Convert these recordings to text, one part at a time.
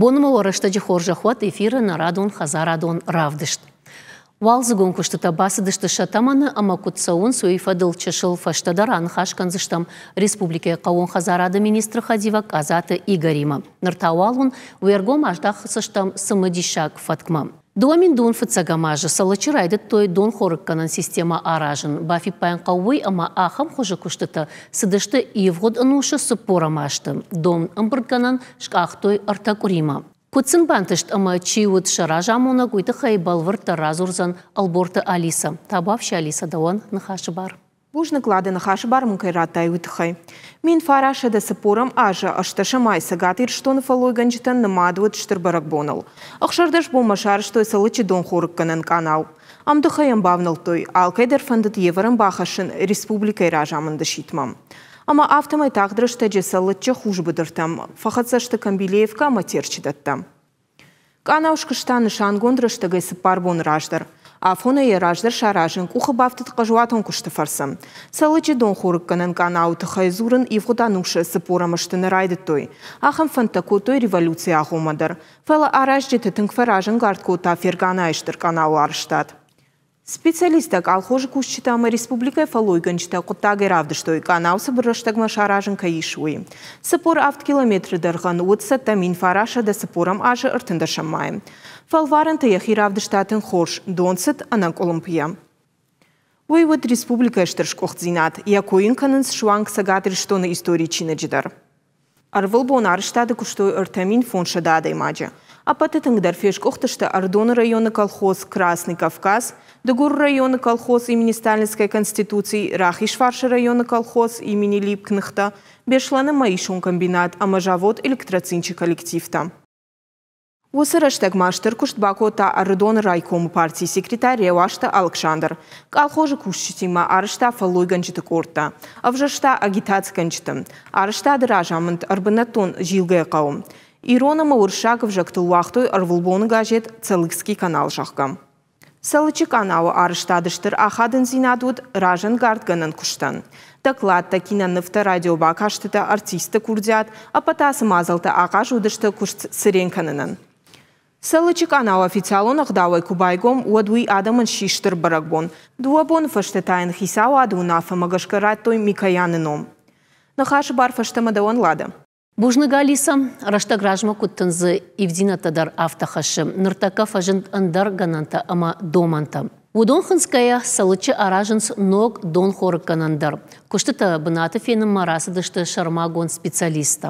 Бонмӕ уӕ рӕстӕджы хорзӕх уӕд, эфиры нӕ радон хӕдзарадон равдыст. Уалдзыгон куыстытӕ бацыдысты сӕ тӕмӕны ӕмӕ куыд цӕуынц, уый фӕдыл чысыл фӕстӕдӕр аныхас кӕндзыстӕм республикӕйы хъӕууон хӕдзарады министры хӕдивӕг Къадзаты Игоримӕ. Ныр та уал уын уе ргом аздахдзыстӕм цымыдисаг фӕткмӕ. 2000 фыццӕгӕм азы Цӕлыччы райдыдтой донхорыггӕнӕн системӕ аразын. Бафиппайын хъӕуы уый, ӕмӕ ахӕм хуызы куыстытӕ цыдысты ивгъуыд ӕнусы 40-ӕм азты. Дон ӕмбырдгӕнӕн скъахтой ӕртӕ къуыримӕ. Куыд сын бантыст ӕмӕ чи уыд сӕ разамонӕг, уый тыххӕй бӕлвырддӕр радзурдзӕн Ӕлборты Алисӕ. Табуафси, Алисӕ, дӕуӕн ныхасы бар. Бузныг, Лада, ныхасы бар мын кӕй радтай, уый тыххӕй. 1940 азы ӕстӕсӕм май Цӕгат Ирыстоны фӕллойгӕнджытӕн нымад уыд стыр бӕрӕгбоныл. 16 бонмӕ сарӕзтой Цӕлыччы донхорыггӕнӕн къанау. Ӕмдыхӕй йӕм бавнӕлдтой, алкӕй дӕр фӕндыд йе вӕрӕн бахӕссын республикӕйы разамынды сидтмӕ. Ӕмӕ афтӕмӕй тагъд рӕстӕджы Цӕлыччы хус быдыртӕм фӕхӕццӕ сты Камбилеевкӕ ӕмӕ Терчы дӕттӕ. Къанау скуыста нысангонд рӕстӕгӕй 4 боны раздӕр. Афонӕй йӕ раздӕр саразын къухы бафтыд хъазуатон куысты фӕрцы. Цӕлыччы донхорыггӕнӕн къанауы тыххӕй дзурын ивгъуыд ӕнусы 40 азты нӕ райдыдтой. Ахӕм фӕндтӕ кодтой революцийы агъоммӕ дӕр. Фӕлӕ аразджыты тынг фӕразӕнгард кодта Ферганайы стыр къанауы арӕзтад. Специалисттӕ, колхозы кусджытӕ ӕмӕ республикӕйы фӕллойгӕнджытӕ хъуыддагӕй равдыстой, къанау цыбыр рӕстӕгмӕ саразын кӕй ис, уый. 47 километры дӕргъӕн уыд цӕттӕ 1940 азы 13 майы. Фӕлварӕнты йӕхи равдыста тынг хорз, дон цыд ӕнӕкъуылымпыйӕ. Уый уыд республикӕйы стыр сгуыхтдзинад, йӕ кой йын кӕнынц суанг Цӕгат Ирыстоны историйы чиныджы дӕр. Ӕрвылбон арӕзтады куыстой 3500 адӕймаджы. Ӕппӕты тынгдӕр фесгуыхтысты Ӕрыдоны районы колхоз «Красный Кавказ», Дыгуры районы колхоз имени Сталинской Конституции, Рахизфарсы районы колхоз имени Липкныхта, Беслӕны маисон комбинат ӕмӕ завод «Электроцинчы» коллективтӕ. Уыцы рӕстӕг ма стыр куыст бакодта Ӕрыдоны райкомы партийы секретарь Реуазты Алыксандр. Колхозы кусджытимӕ арӕзта фӕллойгӕнджыты къордтӕ, ӕвзӕрста агитацигӕнджыты. Арӕзтады разамынд ӕрбынӕттон Зилгӕйы хъӕуы. Ирон ӕмӕ уырыссаг ӕвзӕгтыл уагътой ӕрвылбоны газет «Цӕлыкский канал», зӕгъгӕ. Цӕлыччы къанауы арӕзтады стыр ахадындзинад уыд разӕнгардгӕнӕн куыстӕн. Докладтӕ, кинонывтӕ, радиобакастытӕ, артистты курдиат, ӕппӕт ацы мадзӕлттӕ ахъаз уыдысты куыст цырен кӕнынӕн. Цӕлыччы къанау официалон ӕгъдауӕй куы байгом, уӕд уый адӕмӕн сси стыр бӕрӕгбон. Дыууӕ боны фӕстӕ та йын хицауады уынаффӕмӕ гӕсгӕ радтой Микояны ном. Ныхасы бар фӕстӕмӕ дӕуӕн, Лада. Бузныг, Алиса. Рӕстӕг размӕ куыд тындзы, ивдзинӕдтӕ дӕр афтӕ хӕссы. Ныртӕккӕ фӕзынд ӕндӕр гӕнӕнтӕ ӕмӕ домӕнтӕ. Уыдон хынцгӕйӕ Цӕлыччы аразынц ног донхорыггӕнӕн дӕр. Куыстытӕ бынаты фенынмӕ рацыдысты сӕрмагонд специалисттӕ.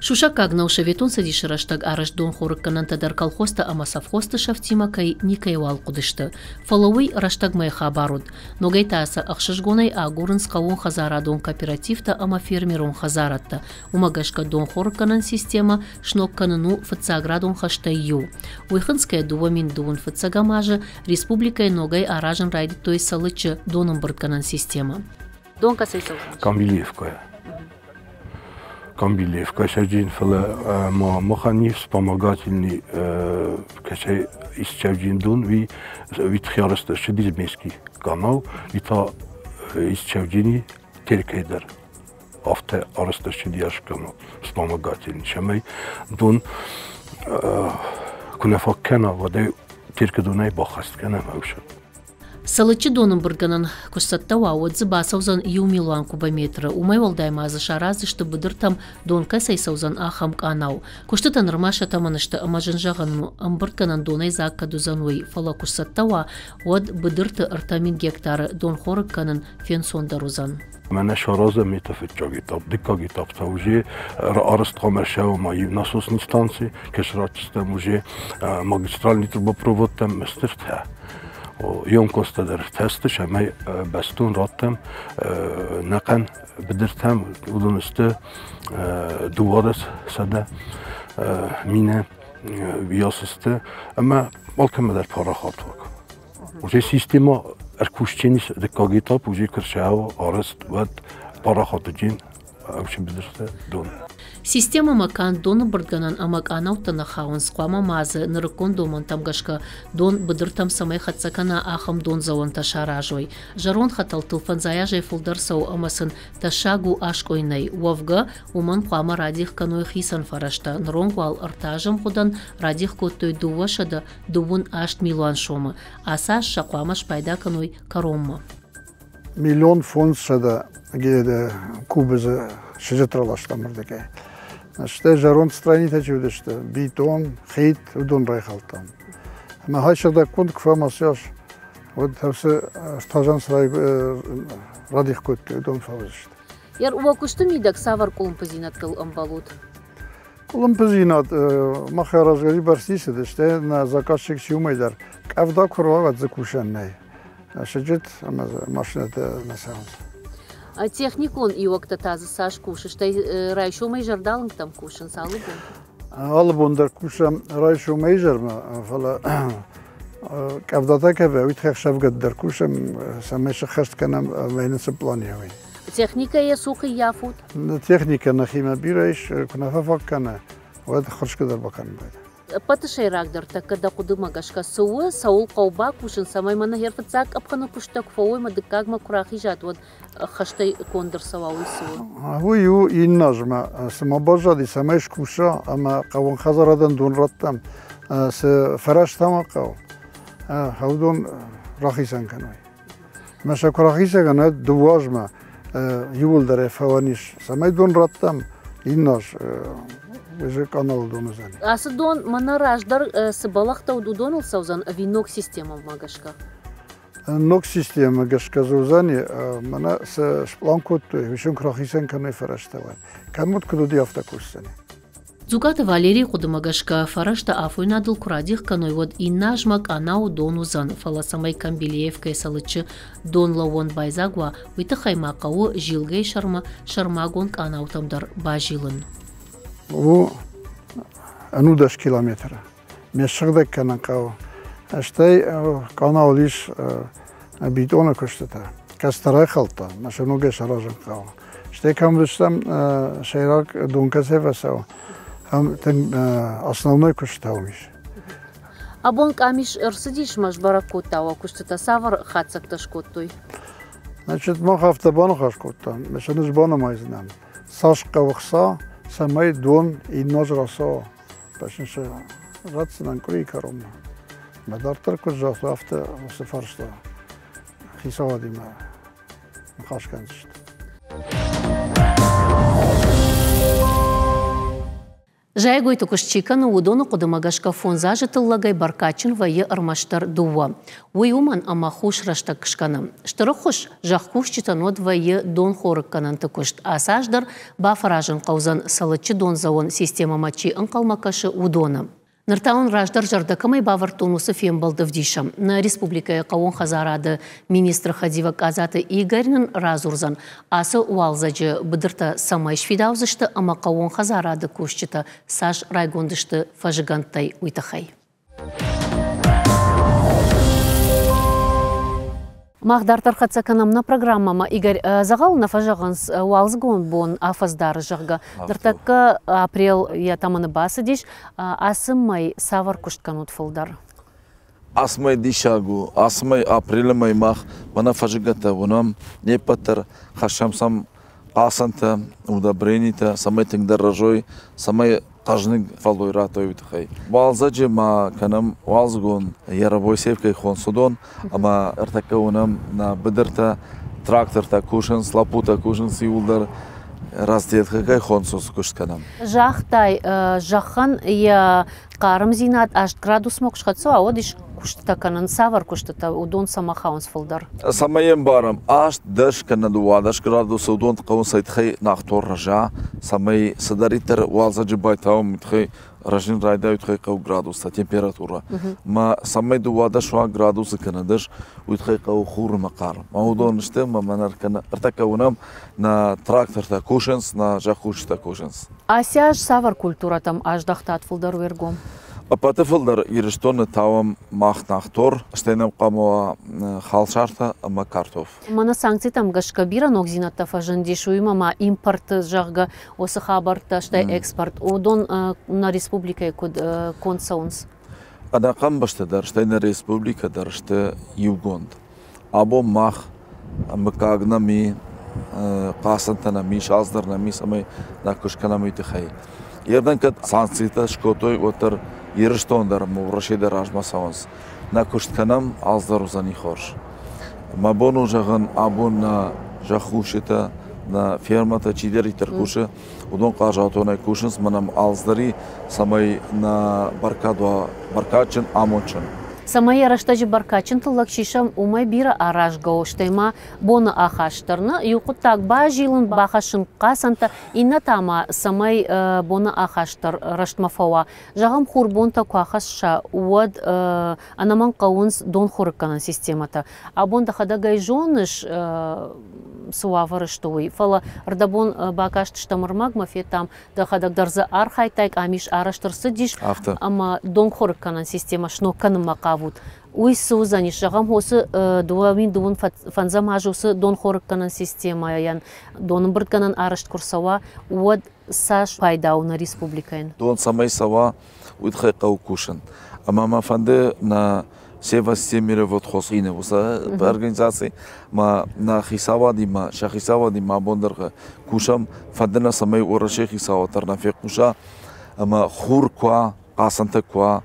Сусӕггаг нӕу, Советон Цӕдисы рӕстӕг арӕзт донхорыггӕнӕнтӕ дӕр колхозтӕ ӕмӕ совхозты сӕфтимӕ кӕй никӕйуал хъуыдысты. Фӕлӕ уый рӕстӕгмӕйы хабар уыд. Ногӕй та сӕ ӕхсызгонӕй агурынц хъӕууонхӕдзарадон кооперативтӕ ӕмӕ фермерон хӕдзарадтӕ. Уымӕ гӕсгӕ донхорыггӕнӕн системӕ сног кӕнын у фыццаградон хӕстӕй иу. Уый хынцгӕйӕ 2021 азы республикӕйы ногӕй аразын райдыдтой Цӕлыччы донӕмбырдгӕнӕн системӕ. Дон кӕцӕй цӕудзӕн? Камбилеевкӕйӕ. Камбилеевкӕ сӕджин, фӕлӕ ма махӕн вспомогательный кӕцӕй исчӕвджин дон, ви витхиарӕзт ӕрцыдис Бенский канал, и та исчӕвджини Теркӕй дӕр. Афтӕ арӕзт ӕрцыди ас канал вспомогательный, цӕмӕй дон куы нӕ фаг кӕна, уӕд ӕй Теркы донӕй баххӕст кӕнӕм ӕвсӕд. Цӕлыччы донӕмбырдгӕнӕн куы сцӕттӕ уа, уӕд дзы бацӕудзӕн 1 милуан кубометры. Уымӕй уӕлдай ма дзы сараздзысты быдыртӕм дон кӕцӕй цӕудзӕн, ахӕм къанау. Куыстытӕ нырма сӕ тӕмӕны сты ӕмӕ зын зӕгъӕн у, ӕмбырдгӕнӕн донӕй дзаг кӕд уыдзӕн, уый. Фӕлӕ куы сцӕттӕ уа, уӕд быдырты 3000 гектары донхорыг кӕнын фенцондӕр уыдзӕн. Мӕнӕ саразӕм это фыццаг этап, дыккаг этап та уже арӕзт хъуамӕ ссӕуӕм иу насосный станци, кӕс ратдзыстӕм уже магистральный трубопроводтӕм мыстыртӕ. Емкостӕ дӕр тесты, цӕмӕй бӕстон раттӕм нӕхъӕн быдыртӕм, уыдон сты 1200 мины вйас сты ӕмӕ алкӕмӕ дӕр парахат уаг. Уже система ӕркусджын дыккаг этап уже куы рцӕуы арӕзт, уӕд парахатджын ӕвсыбыдырты дон. Системӕмӕ канд доныбырдгӕнӕн ӕмӕ къанӕуттӕ нӕ хауынц, хъуамӕ ма дзы нырыккон домӕнтӕм гӕсгӕ дон быдыртӕм цӕмӕй хӕццӕ кӕна, ахӕм дондзӕуӕнтӕ саразой. Зӕронд хӕтӕлтыл фӕндзай азӕй фылдӕр цӕуы ӕмӕ сын тӕссаг у аскъуыйынӕй. Уӕвгӕ, уымӕн хъуамӕ радих кӕной хицӕн фӕрӕзтӕ. Ныронг уал ӕртӕ азы ӕмгъуыдӕн радих кодтой 238 милуан сомы. Ацы аз сӕ хъуамӕ спайда кӕной кӕронмӕ. 1 500 кубы дзы сыджыт раластам ардыгӕй. Стӕй зӕронд страницӕ чи уыдысты, бетон, хид, уыдон райхӕлдтам. Ӕмӕ хай сыгъдӕггонд куы фӕмӕ сиас, уӕд ӕрцы ӕртазӕн радих кодтой, уыдон фӕуыдзысты. Уӕ куысты мидӕг цавӕр къуылымпыдзинӕдтыл ӕмбӕлут? Къуылымпыдзинад мах аразгӕ бӕрц ницы стӕй нӕ заказчик чи уымӕй дӕр къӕвда куы руа, уӕд дзы кусӕн нӕй. Сыджыт ӕмӕ машинӕтӕ нӕ цӕуынц. Техникон иуӕгтӕ та дзы цас кусы, стӕй райсомӕй зӕрдалынгтӕм кусынц алы бон? Алы бон дӕр кусӕм райсомӕй изӕрмӕ, фӕлӕ къӕвдатӕ кӕвӕ, уый тыххӕй ӕхсӕвгӕд дӕр кусӕм, цӕмӕй сыххӕст кӕнӕм ӕмӕ йын цы план уый. Техникӕйӕ цух ӕййафут? Техникӕ нӕхимӕ бирӕ ис, куы нӕ фӕфаг кӕна, уӕд хуысгӕ дӕр бакӕнын байдайы. Ӕппӕты сӕйрагдӕр тӕккӕ дӕ хъуыдымӕ гӕсгӕ цы у, цӕуыл хъӕуы бакусын, цӕмӕй мӕнӕ гъер фыццаг къӕпхӕны куысттӕ куы фӕуой ӕмӕ дыккагмӕ куы рахизат, уӕд ӕххӕстӕй конд ӕрцӕуа, уый цы у? Уый у иннӕ азмӕ, цыма баззади, цӕмӕй скуса ӕмӕ хъӕууон хӕдзарадӕн дон раттӕм, цы фӕрӕзтӕ ма хъӕуы, уыдон рахицӕн кӕной. Мӕ сӕ куы рахицӕн кӕнӕд дыууӕ азмӕ иууылдӕр фӕуӕн ис, цӕмӕй дон раттӕм, иннӕ аз уже къаналы дон уыдзӕни. Ацы дон мӕнӕ раздӕр цы бӕлӕгътӕ уыд, уыдоныл цӕудзӕн ӕви ног системӕмӕ гӕсгӕ? Ног системӕмӕ гӕсгӕ дзы уыдзӕни, мӕнӕ цы сплан кодтой, уый сын куы рахицӕн кӕной фӕрӕзтӕ, уӕд. Кӕм уыд, куыд уыди, афтӕ кусдзӕни. Дзукъаты Валерийы хъуыдымӕ гӕсгӕ, фӕрӕзтӕ афойнадыл куы радих кӕной, уӕд иннӕ азмӕ къанауы дон уыдзӕн, фӕлӕ цӕмӕй Камбилеевкӕйы Цӕлыччы донлӕууӕн байдзаг уа, уый тыххӕй ма хъӕуы Зилгӕйы сӕрмӕ сӕрмагонд къанаутӕм дӕр базилын. У 90 километры. Ме ссыгъдӕг кӕнын хъӕуы. Стӕй къанауыл ис бетоны куыстытӕ. Кӕстӕр райхӕлдта, мӕ сӕ ногӕй саразын хъӕуы. Стӕй кӕм уыдыстӕм, сӕйраг дон кӕцӕй фӕцӕуы, ам тынг основной куыстытӕ уым ис. Абон къамис ӕрцыдис мӕ сбӕрӕг кодта уӕ куыстытӕ. Цавӕр хатдзӕгтӕ скодтой? Значит, мах афтӕ баныхас кодтам, ме сӕ низ банымайдзынӕн. Цас хъӕуы хца, цӕмӕй дон инназ рацӕуа. Бӕсин сӕ ратдзынӕн къуырийы кӕронмӕ. Мӕ дарддӕр куыд загъта, афтӕ уыцы фарста хицауадимӕ ныхас кӕндзысты. Зайӕгойты куыст чи кӕны, уыдоны хъуыдымӕ гӕсгӕ фондз азы тыллӕгӕй бӕркадджын вӕййы ӕрмӕстдӕр дыууӕ. Уый уымӕн, ӕмӕ хус рӕстӕг скӕны. Стыр ӕххуыс зӕхкусджытӕн уӕд вӕййы донхорыггӕнӕнты куыст. Ацы аз дӕр бафӕразын хъӕудзӕн, Цӕлыччы дондзӕуӕн системӕмӕ чи ӕнхъӕлмӕ кӕсы, уыдоны. Ныр та уын раздӕр зӕрдӕ кӕмӕй бавӕрдтон, уыцы фембӕлд ӕвдисӕм. Нӕ республикӕйы хъӕууон хӕдзарады министры хӕдивӕг Къадзаты Игорь нын радзурдзӕн, ацы уалдзӕджы быдыртӕ цӕмӕй сфидаудзысты ӕмӕ хъӕууон хӕдзарады кусджытӕ цас райгонд сты фӕзыгӕндтӕй, уый тыххӕй. Мах дарддӕр хӕццӕ кӕнӕм нӕ программӕмӕ. Игорь, дзӕгъӕл нӕ фӕзӕгъынц, уалдзыгон бон афӕдз дары, зӕгъгӕ. Ныртӕккӕ апрел йӕ тӕмӕны бацыдис. Ацы мӕй цавӕр куыст кӕнут фылдӕр? Ацы мӕй диссаг у. Ацы мӕй апрелы мӕй мах мӕнӕ фӕзыгӕттӕ уынӕм, не ппӕт дӕр хӕссӕм сӕм хъацӕнтӕ, удобренитӕ, цӕмӕй тынгдӕр рӕзой, цӕмӕй хъӕзныг фӕллой радтой, уый тыххӕй. Уалдзӕджы ма кӕнӕм уалдзыгон яровой севкӕй хонцудон ӕмӕ ӕртӕккӕ уынӕм нӕ быдыртӕ, трактортӕ кусынц, лӕппутӕ кусынц иууылдӕр разделкӕгай хонцуц куыст кӕнӕм. Загътай, зӕххӕн йӕ хъармдзинад 8 градусмӕ куы схӕццӕ уа, уӕд ис куыстытӕ кӕнын. Цавӕр куыстытӕ, уыдон цӕмӕ хауынц фылдӕр? Цӕмӕй ӕмбарӕм, 8, 10 кӕнӕ 12 градусы уыдон хъӕуынц цӕй тыххӕй нахтор рӕза, цӕмӕй цыдӕриддӕр уалдзӕджы байтауӕм, уый тыххӕй рӕзын райдайы, уый тыххӕй хъӕуы градустӕ, температурӕ. Ма цӕмӕй 12 уа градусы кӕнӕ дӕс, уый тыххӕй хъӕуы хурмӕ хъарм. Ма уыдон сты, ӕмӕ мӕнӕ ӕртӕккӕ уынӕм, нӕ трактортӕ кусынц, нӕ зӕхкусджытӕ кусынц. Ацы аз цавӕр культурӕтӕм аздӕхтат фылдӕр уе ргом? Ӕппӕты фылдӕр Ирыстоны тауӕм мах нахтор, стӕй нӕм хъуамӕ уа халсартӕ ӕмӕ картоф. Мӕнӕ санкцитӕм гӕсгӕ бирӕ ногдзинӕдтӕ фӕзындис, уыимӕ ма импорт, зӕгъгӕ, уыцы хабӕрттӕ, стӕй экспорт. Уыдон нӕ республикӕйы куыд конд цӕуынц? Ӕнӕхъӕн бӕстӕ дӕр, стӕй нӕ республикӕ дӕр сты иугонд. Абон мах мыггаг нӕм и, хъацӕнтӕ нӕм ис, алцыдӕр нӕм ис, цӕмӕй нӕ куыст кӕнӕм уый тыххӕй. Ердӕн кӕд санкцитӕ скодтой, уӕддӕр Ирыстон дӕр ӕмӕ Уӕрӕсе дӕр размӕ цӕуынц. Нӕ куыст кӕнӕм, алцыдӕр уыдзӕни хорз. Мӕ бон у зӕгъын, абон нӕ зӕхкусджытӕ, нӕ фермӕтӕ чидӕриддӕр кусы, уыдон хъазуатонӕй кусынц, мӕнӕ алцыдӕр и, цӕмӕй нӕ бӕркад уа бӕркадджын, амондджын. Цӕмӕй йӕ рӕстӕджы бӕркадджын тыллӕг сисӕм, уымӕй бирӕ аразгӕ у, стӕй ма боны ахаст дӕр. Нӕ иу хъуыддаг базилын, бахӕссын хъацӕнтӕ, иннӕ та ма, цӕмӕй боны ахаст дӕр рӕстмӕ фӕуа. Зӕгъӕм, хурбонтӕ куы ахӕсса, уӕд ӕнӕмӕнг хъӕуынц донхорыггӕнӕн системӕтӕ. Абон дӕхӕдӕг ӕй зоныс, цы уавӕры сты, уый. Фӕлӕ ӕрдӕбон бакастыстӕм ӕрмӕгмӕ, федтам, дӕхӕдӕг дӕр дзы архайдтай, къамис арӕзт ӕрцыдис, ӕмӕ донхорыггӕнӕн системӕ сног кӕнынмӕ хъавут. Уый цы уыдзӕнис? Зӕгъӕм, уыцы 2025 азы уыцы донхорыггӕнӕн системӕйӕн донӕмбырдгӕнӕн арӕзт куы рцӕуа, уӕд цас пайда у нӕ республикӕйӕн? Дон цӕмӕй цӕуа, уый тыххӕй хъӕуы кусын. Ӕмӕ мӕ фӕнды нӕ Севастемиреводхозхины уыцы организаци ма нӕ хицауадимӕ, сӕ хицауадимӕ абон дӕр кусӕм, фӕнды нӕ, цӕмӕй Уӕрӕсейы хицауад дӕр нӕ фехъуса ӕмӕ хур куы уа, хъацӕнтӕ куы уа,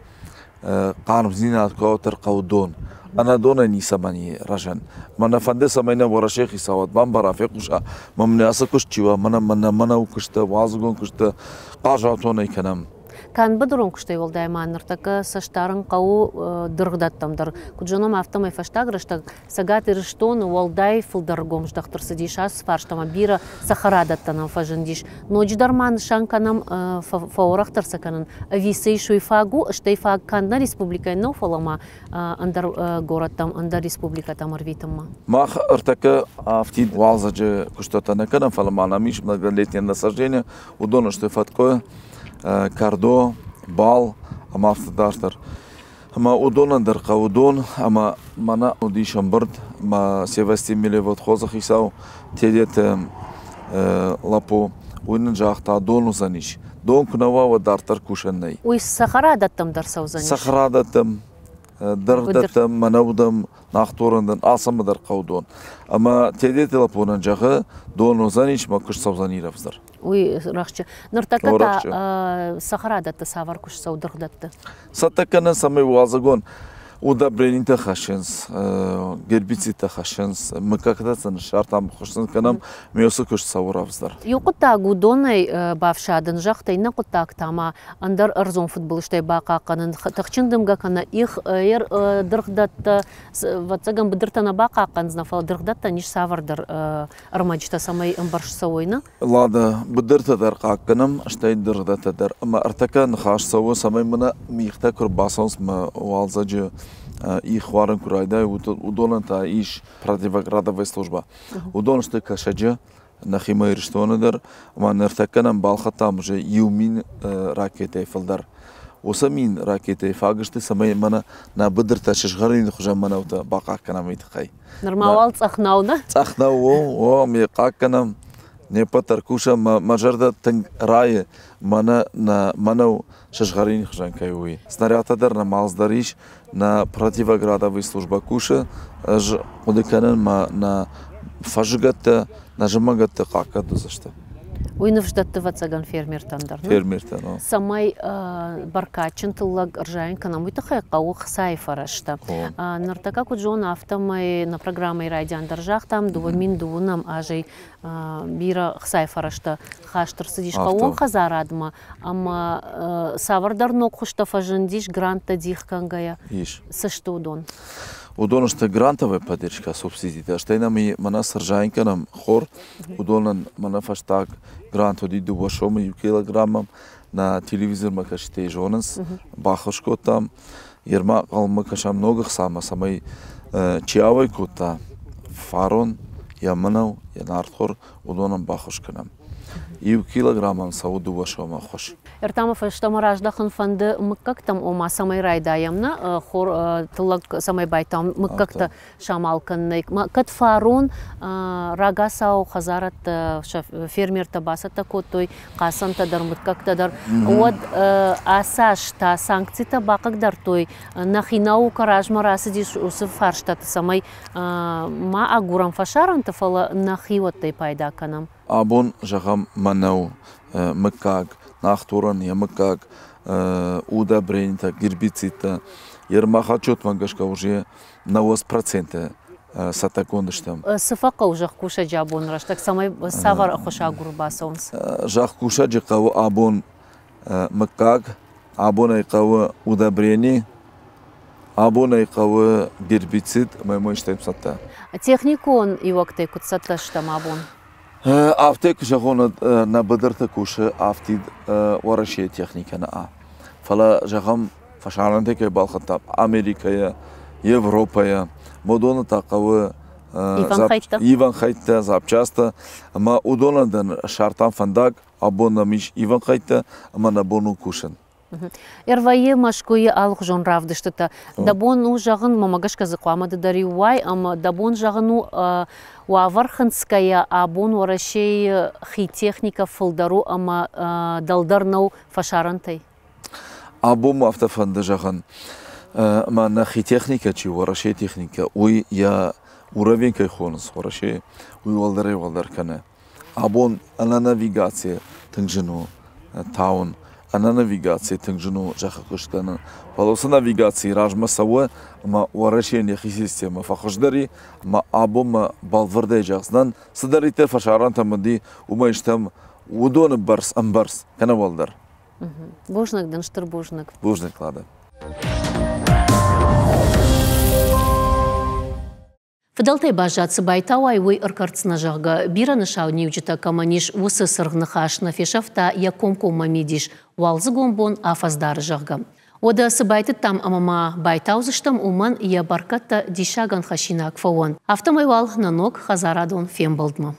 хъармдзинад куы уа, уӕддӕр хъӕуы дон. Ӕнӕ донӕй ницӕмӕн и рӕзӕн. Мӕ нӕ фӕнды, цӕмӕй нӕ Уӕрӕсейы хицауад бамбара, фехъуса, мӕ мын ацы куыст чи уа, мӕнӕ мӕнӕ мӕнӕу куысты, уалдзыгон куысты хъазуатонӕй кӕнӕм. Канд быдырон куыстӕй уӕлдай ма ныртӕккӕ цӕстдарын хъӕуы дыргъдӕттӕм дӕр. Куыд зонӕм, афтӕмӕй фӕстаг рӕстӕг Цӕгат Ирыстоны уӕлдай фылдӕр ӕргом здӕхт ӕрцыдис ацы фарстамӕ, бирӕ цӕхӕрадӕттӕ нӕм фӕзындис. Ноджыдӕр ма нысан кӕнӕм фӕуӕрӕхдӕр сӕ кӕнын, ӕви цы ис, уый фаг у, стӕй фаг канд нӕ республикӕйы нӕу, фӕлӕ ма ӕндӕр горӕттӕм, ӕндӕр республикӕтӕм ӕрвитынмӕ. Мах ӕртӕккӕ афтид уалдзӕджы куыстуӕттӕ нӕ кӕнӕм, фӕлӕ ма нӕм ис многолетнее насаждение, уыдон сты фӕткъуы, кӕрдо, бал ӕмӕ афтӕ дарддӕр. Ӕмӕ уыдонӕн дӕр хъӕуы дон, ӕмӕ мӕнӕ уыдис ӕмбырд, мӕ Севастьян Мелеводхозы хицау Тедеты лӕппу, уый нын загъта, дон уыдзӕнис. Дон куы нӕ уа, уӕд дарддӕр кусӕн нӕй. Уый цӕхӕрадӕттӕм дӕр цӕудзӕнис? Цӕхӕрадӕттӕм дӕргъдӕттӕм, мӕнӕудӕм, нахторӕн дӕн, алцӕмӕ дӕр хъӕуы дон. Ӕмӕ Тедеты лӕппунӕн зӕгъы, дон уыдзӕнис, мӕ куыст цӕудзӕни рӕвдздӕр. Уый рӕхджы. Ныртӕккӕ та цӕхӕрадӕтты цавӕр куыст цӕуы дыргъдӕтты? Цӕттӕ кӕнын, цӕмӕй уалдзыгон удобренитӕ хӕссынц, гербицидтӕ хӕссынц, мыггӕгтӕ сын ссардтам, хуыссын кӕнӕм, ме уыцы куыст цӕуы рӕвдздӕр. Иу хъуыддаг уыдонӕй бафсадын, зӕгътӕ, иннӕ хъуыддаг та ма ӕндӕр ӕрдзон фыдбылызтӕй бахъахъхъӕнын, тыхджын дымгӕ кӕнӕ их дыргъдӕттӕ, ӕвӕццӕгӕн, быдыртӕ нӕ бахъахъхъӕндзынӕ, фӕлӕ дыргъдӕттӕн ис цавӕрдӕр ӕрмӕджытӕ, цӕмӕй ӕмбӕрзт цӕуой, нӕ? Лада, быдыртӕ дӕр хъахъхъӕнӕм, стӕй дыргъдӕттӕ дӕр. Ӕмӕ ӕртӕккӕ ныхас цӕуы, цӕмӕй мӕнӕ мигътӕ куы рбацӕуынц мӕ уалдзӕджы их уарын куы райдайы, уыдонӕн та ис противоградовая служба. Уыдон сты Кӕсӕджы, нӕхимӕ Ирыстоны дӕр, ӕмӕ ныртӕккӕ нӕм балхӕдтам уже 1000 ракетӕй фылдӕр. Уыцы 1000 ракетӕй фаг сты, цӕмӕй мӕнӕ нӕ быдыртӕ сызгъӕрины хуызӕн мӕнӕутӕ бахъахъхъӕнӕм уый тыххӕй. Нырма уал цъӕх нау нӕ? Цъӕх нау у, о, ме хъахъхъӕнӕм, не ппӕт дӕр кусӕм, мӕ зӕрдӕ тынг райы, мӕнӕ нӕ мӕнӕу сызгъӕрины хуызӕн кӕй у, уый. Снарядтӕ дӕр нӕм алцыдӕр ис, нӕ противоградовый службӕ кусы, ӕз хъуыды кӕнын, мӕ нӕ фӕззыгӕттӕ, нӕ зымӕгӕттӕ хъахъхъӕд уыдзысты. Уый ныфс дӕтты, ӕвӕццӕгӕн, фермертӕн дӕр. Фермертӕн, о. Цӕмӕй бӕркадджын тыллӕг ӕрзайын кӕнӕм, уый тыххӕй хъӕуы хцайы фӕрӕзтӕ. Ныртӕккӕ куыд зоны, афтӕмӕй нӕ программӕйы райдиан дӕр загътам, 2020 азӕй бирӕ хцайы фӕрӕзтӕ хаст ӕрцыдис хъӕууон хӕдзарадмӕ ӕмӕ цавӕрдӕр ног хуызтӕ фӕзындис гранттӕ дих кӕнгӕйӕ. Ис. Цы сты уыдон? Уыдон сты грантовая поддержка, субсидитӕ. Стӕй нӕм мӕнӕ сырзайын кӕнӕм хор. Уыдонӕн мӕнӕ фӕстаг грант уыди 2 сомы 1 килограммӕн. Нӕ телевизормӕ кӕсджытӕй зонынц, баххуыс кодтам. Ерма хъӕлмӕ кӕсӕм ног ӕхцамӕ, цӕмӕй чи ауӕй кодта фарон йӕ мӕнӕу, йӕ нартхор, уыдонӕн баххуыс кӕнӕм. Иу килограммӕн цӕуы 2 сомы ӕххуыс. Ӕртӕмӕ фӕстӕмӕ раздӕхын фӕнды мыггӕгтӕм, ома цӕмӕй райдайӕм нӕ хор тыллӕг цӕмӕй байтауӕм, мыггӕгтӕ самал кӕнынӕй. Кӕд фарон рагацау хӕдзарадтӕ, фермертӕ бацӕттӕ кодтой хъацӕнтӕ дӕр, мыггӕгтӕ дӕр, уӕд ацы аз та санкцитӕ бахъыгдардтой. Нӕхи наукӕ размӕ рацыдис уыцы фарстаты, цӕмӕй ма агурӕм фӕсарӕнты, фӕлӕ нӕхиуӕттӕй пайда кӕнӕм. Абон, зӕгъӕм, мӕнӕу, мыггаг, нахтурӕн йӕ мыггаг, удобренитӕ, гербицидтӕ. Ермах отчетмӕ гӕсгӕ уже 90% цӕттӕгонд стӕм. Цы фӕхъӕуы зӕхкусӕджы абон рӕстӕг, цӕмӕй цавӕр ӕххуысагур бацӕуынц? Зӕхкусӕджы хъӕуы абон мыггаг, абон ӕй хъӕуы удобрени, абон ӕй хъӕуы гербицид ӕмӕ ма истӕм цӕттӕ. Техникон иуӕгтӕй куыд цӕттӕ стӕм абон? Афтӕ куы зӕгъон, нӕ быдырты кусы афтид Уӕрӕсейы техникӕ нӕ. Фӕлӕ, зӕгъӕм, фӕсарӕнтӕй кӕй балхӕдтам Америкӕйӕ, Европӕйӕ, уыдоны та хъӕуы ивӕн хӕйттӕ, запчастӕ, ӕмӕ уыдонӕн дӕр ссардтам фӕндаг, абон нӕм ис ивӕн хӕйттӕ ӕмӕ нӕ бон у кусын. Ӕрвӕййы Мӕскуыйы алыхуызон равдыстытӕ. Дӕ бон у зӕгъын, мӕмӕ гӕсгӕ дзы хъуамӕ ды дӕр иу уай, ӕмӕ дӕ бон зӕгъын у, уавӕр хынцгӕйӕ абон Уӕрӕсейы хи техникӕ фылдӕр у ӕмӕ дӕлдӕр нӕу фӕсарӕнтӕй? Абон ма афтӕ фӕнды зӕгъын, ӕмӕ нӕхи техникӕ чи у, Уӕрӕсейы техникӕ, уый йӕ уровень кӕй хонынц Уӕрӕсейы, уый уӕлдӕрӕй уӕлдӕр кӕны. Абон ӕнӕ навигацийӕ тынг зын у тауын, ӕнӕ навигацийӕ тынг зын у зӕххы куыст кӕнын. Фӕлӕ уыцы навигацийы размӕ цӕуы ӕмӕ Уӕрӕсейӕн йӕхи системӕ фӕхуыздӕр и, ӕмӕ абонмӕ бӕлвырдӕй зӕгъдзынӕн, цыдӕриддӕр фӕсарӕнтӕм уыди, уымӕй стӕм уыдоны бӕрц ӕмбӕрц кӕнӕ уӕлдӕр. Бузныг дын, стыр бузныг. Бузныг, Лада. Фыдӕлтӕй баззад, цы байтауай, уый ӕркӕрддзынӕ, зӕгъгӕ, бирӕ нысауниуджытӕ кӕмӕн ис, уыцы цыргъ ныхас нӕ фесӕфта йӕ комкоммӕ мидис уалдзыгон бон афӕдз дары, зӕгъгӕ. Уӕдӕ цы байтыдтам ӕмӕ ма байтаудзыстӕм, уымӕн йӕ бӕркӕдтӕ диссагӕн хӕссинаг фӕуӕнт. Афтӕмӕй уал нӕ ног хӕдзарадон фембӕлдмӕ.